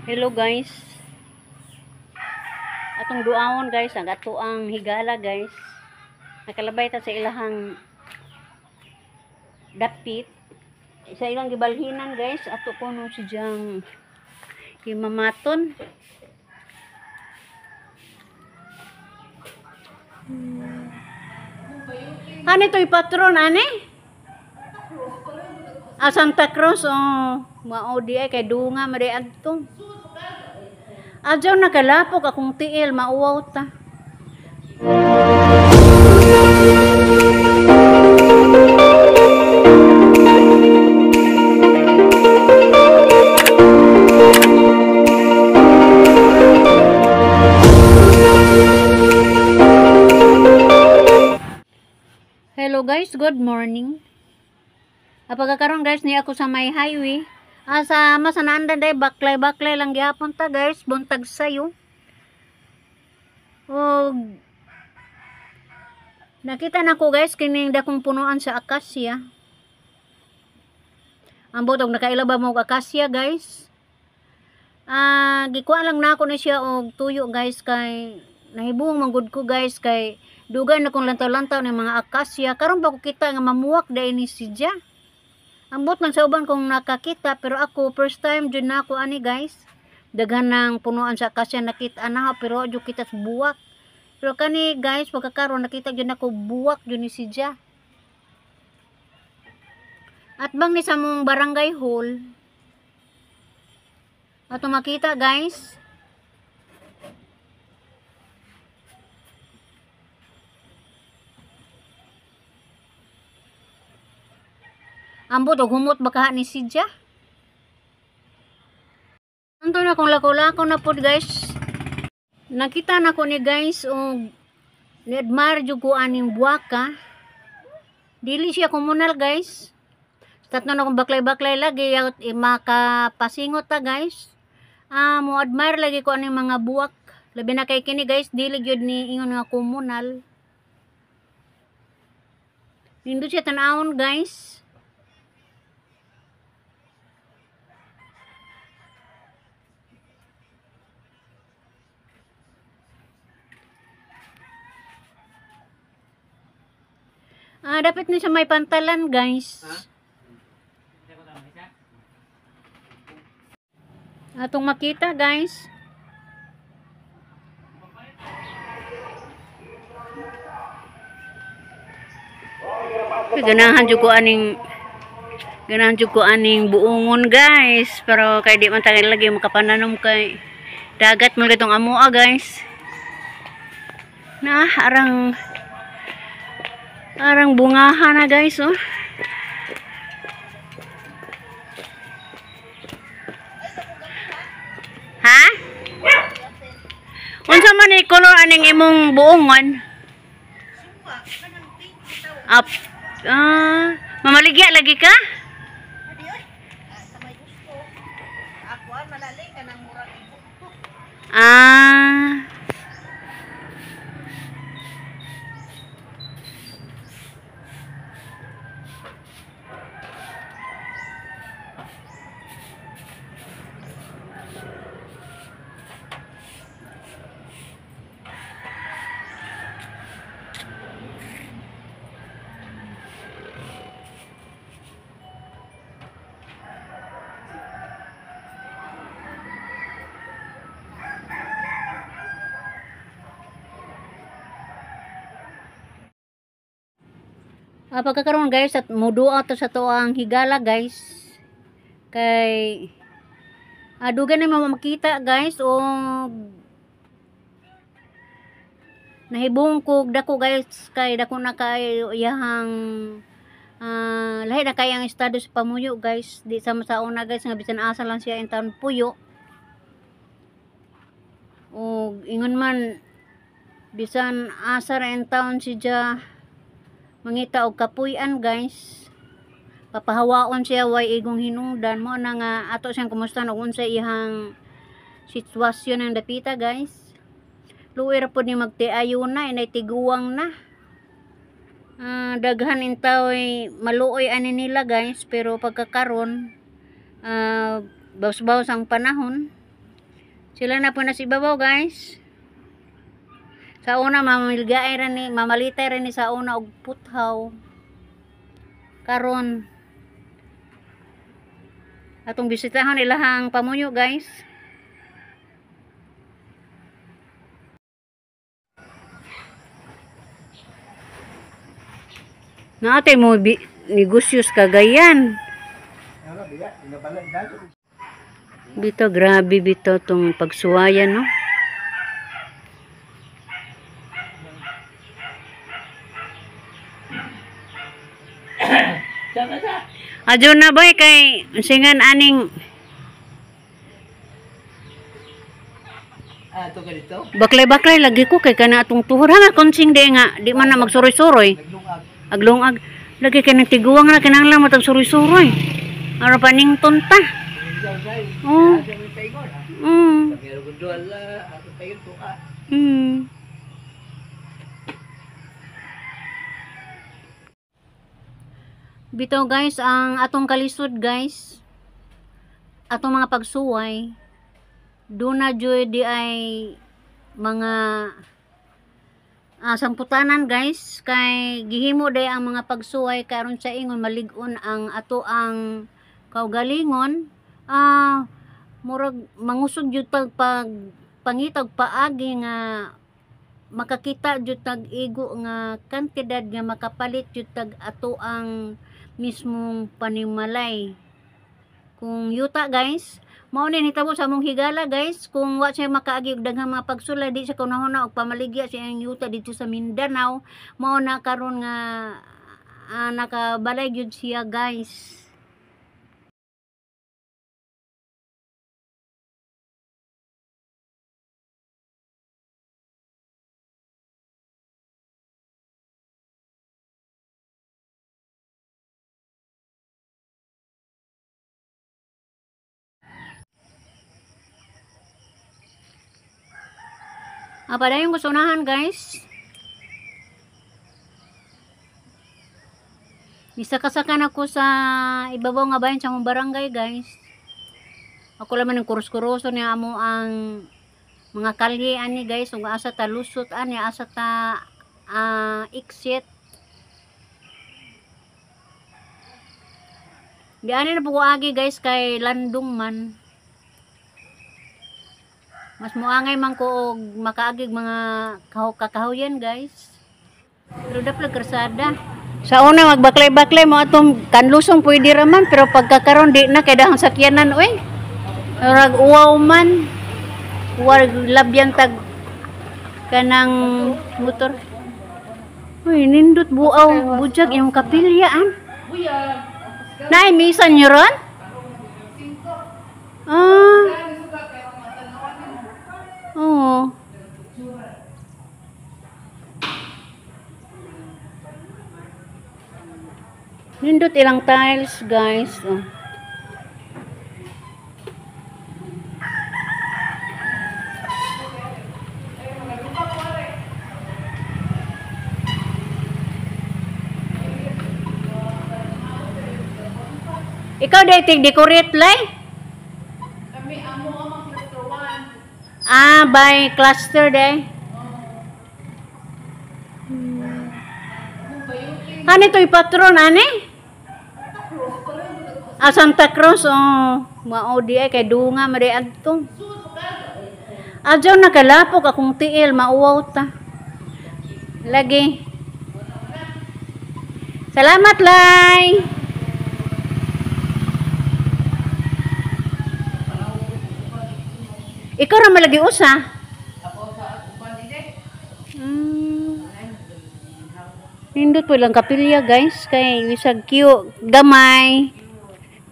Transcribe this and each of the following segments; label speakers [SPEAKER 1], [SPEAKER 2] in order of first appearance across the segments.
[SPEAKER 1] Hello guys. Atong duawon guys, ang ato ang higala guys. Nakalabay ta sa ilahang dapit. Sa ilang gibalhinan guys, ato kuno si Jang himamaton. Ano ito'y patron, ane? Ah, Santa Cruz, oh. Mao di ay kay dunga madi adto. Adyaw nakalapok akong tiil, mauwaw ta. Hello guys, good morning. Pagkakaroon guys, niya ako sa may highway. Sa masanaandan day, baklay-baklay lang gihapon ta guys, buntag sayo. Og nakita na ko guys kining dakong punuan sa akasya. Ambot og nakaila ba mo og akasya guys? Gikuha lang nako ni siya og tuyo guys kay nahibuong man gud ko guys kay dugay na kong lantaw-lantaw ng mga akasya. Karon ba ko kita nga mamuwak dai ni siya. Ambot man sa uban kung nakakita, pero ako first time jud na ako ani guys. Daghan ng punuan sa akasya nakita na pero jud kita sa buwak. Pero kani guys pagkakaron nakita jud nako buwak jud ni siya. At bang ni sa mong barangay hall. Ato makita guys. Ambot og humot baka ni sidya. Anto na kung lako-lako na pod guys. Nakita na ko ni guys og ni-admire jud ko aning buwaka. Dili siya komunal guys. Tatlo na kung baklay-baklay lagi yat makapasingot ta guys. Mo admire lagi ko aning mga buwak. Labi na kay kini guys, dili gyud ni ingon nga komunal. Nindot siya tan-awon guys. Dapat ni sa may pantalan guys. Atong makita guys. Ganahan jud ko aning buongon guys, pero kay di man tayo lagi makapananom kay dagat man gitong amoa guys. Na arang bungahan na guys oh. Ha? Unsa man ni color aning imong buongon? Up. Mamaligya lagi ka? Pagkakaroon guys at muduaw to sa to ang higala guys. Kay dugay na makita guys o nahibong ko dako guys kay dako na kay iyahang lahi na kay ang estado sa pamuyo guys. Di sama sa una guys nga bisan asa lang siya in taon puyo. O ingon man bisan asa ra in taon siya mangita og kapuy-an guys. Papahawaon siya way igong hinungdan mo na nga ato siyang kumusta og unsa iyang sitwasyon ng dapita guys. Luoy ra pod ni magtiayo na inay tiguang na. Daghan intaway maluoy ani nila guys, pero pagkakaron baws-baws ang panahon. Sila na po na sa ibabaw, guys. Sa una mamilgaay ra ni, mamalitay ra ni sa una og puthaw. Karon atong bisitahon ilahang pamunyo, guys. Naatay mo negosyo sa Cagayan. Bito, grabe bito tong pagsuwayan, no? Adyo na boy kay singan aning baklay-baklay lagi ko kay kana atong tuhor ha konsing di nga di man na magsuroy-suroy. Aglungag lagi kay nang tiguang na kinahanglan mo tag suroy-suroy. Aron paning tunta. Oh. Mm. Mm. Bitaw guys, ang atong kalisod guys, atong mga pagsuway, doon na jud di ay mga samputanan guys, kay gihimo day ang mga pagsuway karon sa ingon malig-on ang ato ang kaugalingon, murag mangusog jud pag pangitag paagi nga makakita jud tag igo nga kantidad nga makapalit jud tag ato ang mismong panimalay. Kung yuta guys, mao ni nitabo sa among higala guys, kung wa siya makaagi og daghang mga pagsulay di siya kunahuna og pamaligya sa iyang yuta dito sa Mindanao, mao na karon nga nakabalay gyud siya guys. Padayon ko sa unahan guys. Isakasakan ako sa ibabaw nga bayan sa among barangay guys. Ako laman ng kurus-kuruso niya amo ang mga kalye ani guys. Ug asa ta lusot ani, asa ta exit. Di ani na po ko agi guys kay landong man. Mas muangay man ko og makaagig mga kakahuyan guys. Pero daplag karsada. Sa una magbaklay-baklay mo atong kanlusong pwede ra man, pero pagkakaron di na kay dahang sakyanan oy. Murag uwaw man. Uwaw labyan tag kanang motor. Uy, nindot buaw budyag imong kapilya an. Nay misan nyo ron? Ah. Oo. Nindot ilang tiles, guys. Oh. Ikaw dahil tig-decorate, lay? Ah, by cluster day. Ano ito'y patron, ane? Ah, Santa Cruz, oh. Mao di ay, kay dunga, mari adto. Adyaw nakalapok akong tiil, mauwaw ta. Lagi. Salamat, lay. Ikaw ra malagi usa. Nindot po lang kapilya guys kay bisag cute gamay.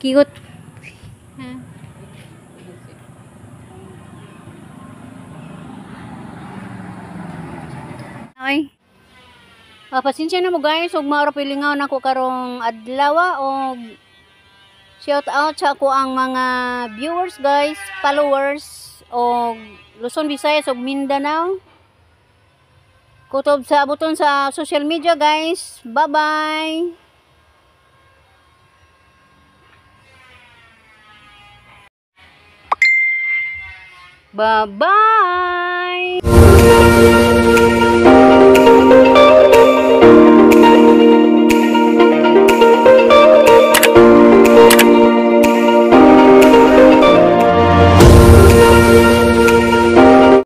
[SPEAKER 1] Cute. Ay. Pasensya na mo guys ug maura pilingaw nako karong adlaw og shout out sa ako ang mga viewers guys, followers og Luzon, Visayas ug Mindanao. Kutob sa abuton sa social media guys. Bye-bye. Bye-bye!